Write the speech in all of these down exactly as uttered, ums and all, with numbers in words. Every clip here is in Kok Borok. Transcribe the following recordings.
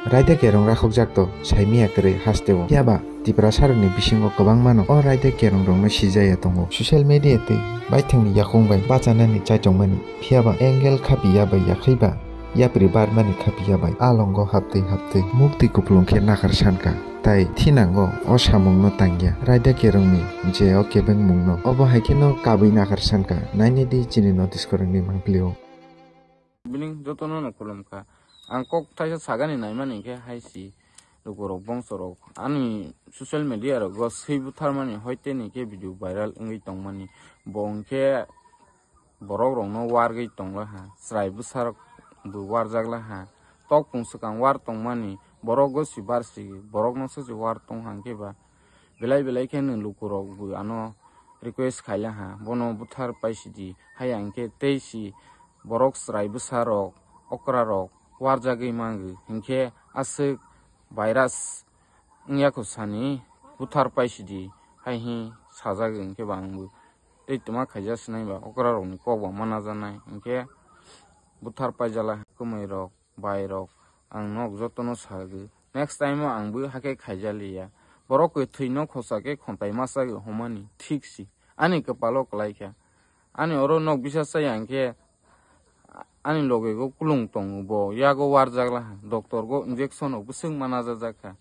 Raida kerong rakhokjak to, saimiya kwrwi hasteo. Phiyaba Tiprasarokni bisingo kwbangmano o raida kerongrokno sijaya tongo. Social media tei baithangni yakung bai bachanani chaitongmani. Phiyaba angle khapiya bai yakhwiba yapri barmani khapiya bai alongo haptwi haptwi mukti kupulung khe nakhar sankha. Tai thinango o samungno tangya. Raida kerongni je o kebengmungno obo hai kheno kabwi nakhar sankha. Nainidi chini notice korokni mangpilio. Bini jotono no khulumkha. Ang kok thaisa sagani naimani khe hai si lukurok bongsorok ani social media rogo swi butharmani hoite ni khe video viral wngwi tongmani. Bo hwnkhe borok rokno wargwi tonglaha, chwrai bwsarok bo warjaklaha. Tok pung swkang war tongmani borok gosi barsi borokno se se war tongha hwnkhe ba belai belai khe nwng lukurok bo ano request khailaha, bono buthar paisidi. Haya hwnkhe tei si borok chwrai bwsarok, okrarok warjagwi mangwi, hinkhe aswk virus wngya kho sani buthar paisidi, hai hi sajagwi hinkhe ba ang bo tei twma khaijak sinai ba okrarokni kok ba manajaknai, hinkhe buthar paijala kwmwirok, bairok, ang nok jotono sagwi. Next time o ang bo hakhe khaijaliya. Borok kwthwino khosa khe khontai masa gwi homani thik si. Ani kwpalo kwlai kha. Ani oro nok bisa chaya hwnkhe ani loge go kulung tongo, bo yago warjak laha. Doctor go injection rok bwswk manajajak kha.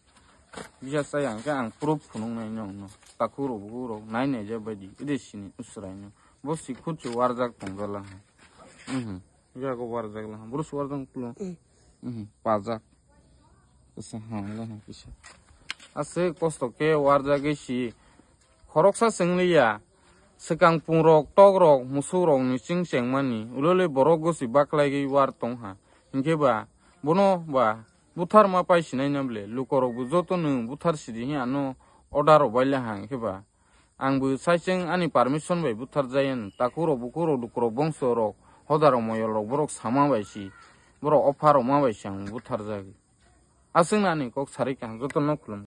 Bisa chaya hwnkhe ang proof phunuknai nokno. Takhuk rok bukhuk rok nai naijak baidi. Ede sini usrai no. Bo si khutsu warjak tongjak laha. Mhm. Yago warjak laha. Bwrwswk warjak kulung. Mhm. Pajak. Kisa ha, laha kisa. Aswk kosto khe warjagwi si. Khoroksa chwngliya, swkang pungrok, tokrok, musukrokni chwng chengmani, ulole borok gosi baklaigwi war tongha. Hinkhe ba, bono ba, buthar ma pai sinai na ble, lukorok bo joto nwng buthar sidi hi ano order rok bai laha hinkhe ba. Ang bo saichwng ani permission bai buthar jaya, takhuk rok, bukhuk rok, lukurok, bongso rok, hodar rok, moyol rok, borok sama bai si, borok opha rok ma bai si ang buthar jagwi. Aswk nani kok sarwi kha, joto no khulum.